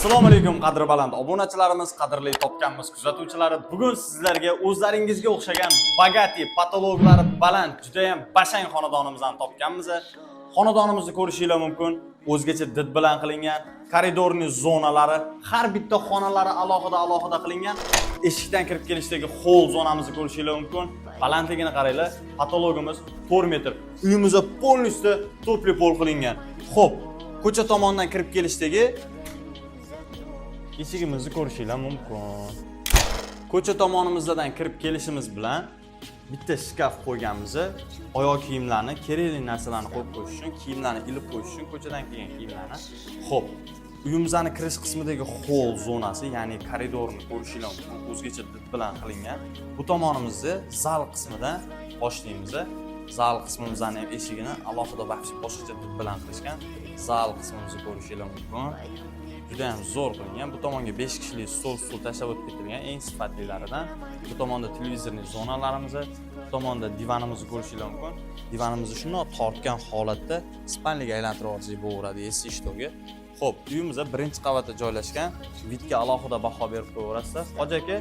Assalomu alaykum, qadri baland obunachilarimiz, qadrli Topganmiz kuzatuvchilari. Bugun sizlarga o'zlaringizga o'xshagan богатый, потолок lari baland, juda ham bashang xonadonimizni topganmiz. Xonadonimizni ko'rishinglar mumkin. O'zgacha did bilan qilingan, коридорный zonalari, har bitta xonalari alohida alohida qilingan. Eshikdan kirib kelishdagi холл zonamizni ko'rishinglar mumkin. Balandligini qaranglar, потолок imiz 4 metr. Uyimiz полностью тёплый пол qilingan. Xo'p, ko'cha tomondan kirib kelishdagi eshigimizni ko'rishinglar mumkin. Ko'cha tomonimizdan kirib kelishimiz bilan bitta shkaf qo'yganmiz. Oyoq kiyimlarni, kerakli narsalarni qo'yib qo'yish uchun, kiyimlarni ilib qo'yish uchun ko'chadan kelgan kiyimlarni. Xo'p, uyimizni kirish qismidagi холл zonasi, ya'ni koridorni ko'rishinglar mumkin. O'zgacha did bilan qilingan. Bu tomonimizda zal qismidan boshlaymiz. Zal qismimizni ham eshigini alohida boshqacha did bilan qilishgan. Zal qismimizni ko'rishinglar mumkin. Juda ham zo'r qilingan. Bu tomonga 5 kishilik stol, stul tashlab o'tib ketilgan, eng sifatlilaridan. Bu tomonda телевизорный zonalarimiz, bu tomonda divanimizni ko'rishinglar mumkin. Divanimizni shundoq tortgan holatda спальня ga aylantirib olsak bo'laveradi, если что ga. Xo'p, uyimiz birinchi qavatda joylashgan. Вид ga alohida baho berib qo'yaverasizlar. Hoji aka,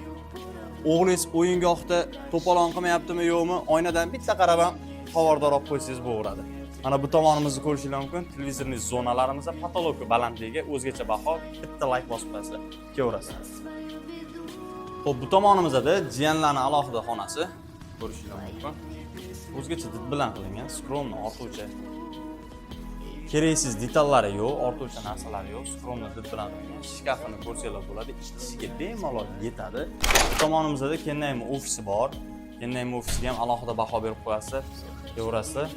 o'g'lingiz o'yingohda to'polon qilmayaptimi, yo'qmi, oynadan bitta qarab ham xabardor olib qo'ysangiz bo'laveradi. Mana bu tomonimizni ko'rishinglar mumkin. Телевизорный zonalarimizda потолок balandligiga o'zgacha baho, bitta layk bosib qo'yasizlar. Kelaverasiz. Xo'p, bu tomonimizda jiyanlarning alohida xonasi ko'rishinglar mumkin. O'zgacha did bilan qilingan, скромно, ortiqcha keraksiz detallari yo'q, ortiqcha narsalari yo'q, скромно did bilan qilingan. Shkafini ko'rsanglar bo'ladi, ikki kishiga bemalol yetadi. Bu tomonimizda kennayim ofisi bor. Kennayim ofisiga ham alohida baho berib qo'yasizlar. Kelaverasizlar.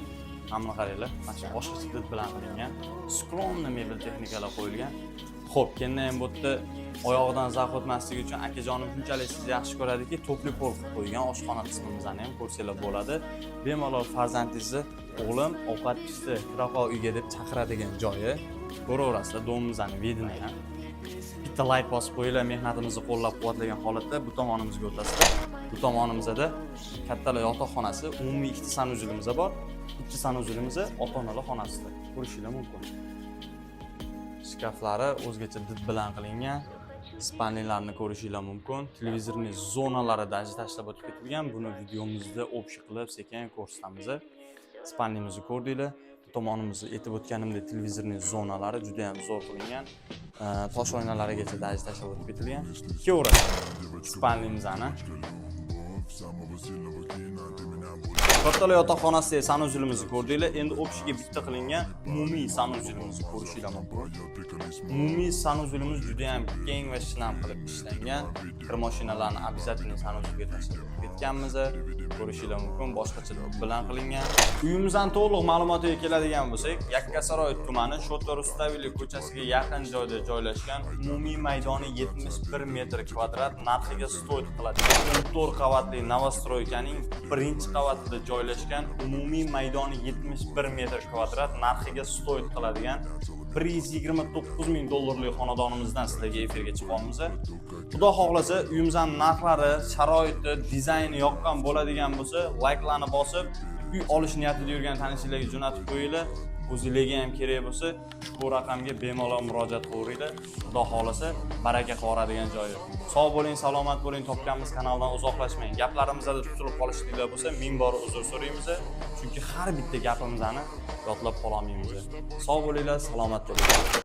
Mana buni qaranglar, mana shu boshqacha did bilan qilingan. Скромно mebel texnikalar qo'yilgan. Xo'p, kennayim bu yerda oyog'idan zax o'tmasligi uchun, akajonim shunchalik sizni yaxshi ko'radiki, тёплый пол qilib qo'ygan. Oshxona qismimizni ham ko'rsanglar bo'ladi. Bemalol farzandingizni "O'g'lim, ovqat pishdi, kira qol uyga" deb chaqiradigan joyi. Ko'raverasizlar дом imizni вид ini ham. Bitta layk bosib qo'yinglar, mehnatimizni qo'llab-quvvatlagan holatda bu tomonimizga o'tasizlar. Bu tomonimizda kattalar yotoqxonasi, umumiy ikkita санузел imiz bor. Bitta санузел imiz ota-onalar xonasida. Ko'rishinglar mumkin. Shkaflari o'zgacha did bilan qilingan. Спальня larni ko'rishinglar mumkin. Телевизорный zonalari даже tashlab o'tib ketilgan. Buni videomizda общий qilib sekin ko'rsatamiz. Спальня mizni ko'rdinglar. Bu tomonimizni aytib o'tganimdek, телевизорный zonalari juda ham zo'r qilingan. Tosh oynalarigacha даже tashlab o'tib ketilgan. Kelaverasiz. Спальня mizni. Самого сильного кино, ты меня Kattalar yotoqxonasidagi санузел imizni ko'rdinglar. Endi общий ga bitta qilingan umumiy санузел imizni ko'rishinglar mumkin. Umumiy санузел imiz juda ham keng va shinam qilib ishlangan. Kir mashinalarni обязательно санузел ga tashlab o'tib ketganmiz. Ko'rishinglar mumkin, boshqacha bilan qilingan. Uyimizdan to'liq ma'lumotiga keladigan bo'lsak, Yakkasaroy tumani, Shota Rustaveli ko'chasiga yaqin joyda joylashgan, umumiy maydoni 71 metr kvadrat, narxiga стоит qiladigan 14 qavatli новостройка ning birinchi qavatida joylashgan, umumiy maydoni 71 metr kvadrat, narxiga стоит qiladigan 129 ming dollarlik xonadonimizdan sizlarga efirga chiqyapmiz. Xudo xohlasa, uyimizning narxlari, sharoiti, dizayni yoqqan bo'ladigan bo'lsa, layklarni bosib, uy olish niyatida yurgan tanishlarga jo'natib qo'yinglar. O'zinglarga ham kerak bo'lsa, bu raqamga bemalol murojaat qilaveringlar. Xudo xohlasa, baraka qilib joyi. Sog' bo'ling, salomat bo'ling, Topganmiz kanalidan uzoqlashmang. Gaplarimizda tutilib qolishliklar bo'lsa, ming bor uzr so'raymiz, chunki har bitta gapimizni yodlab qololmaymiz. Sog' bo'linglar, salomat bo'linglar.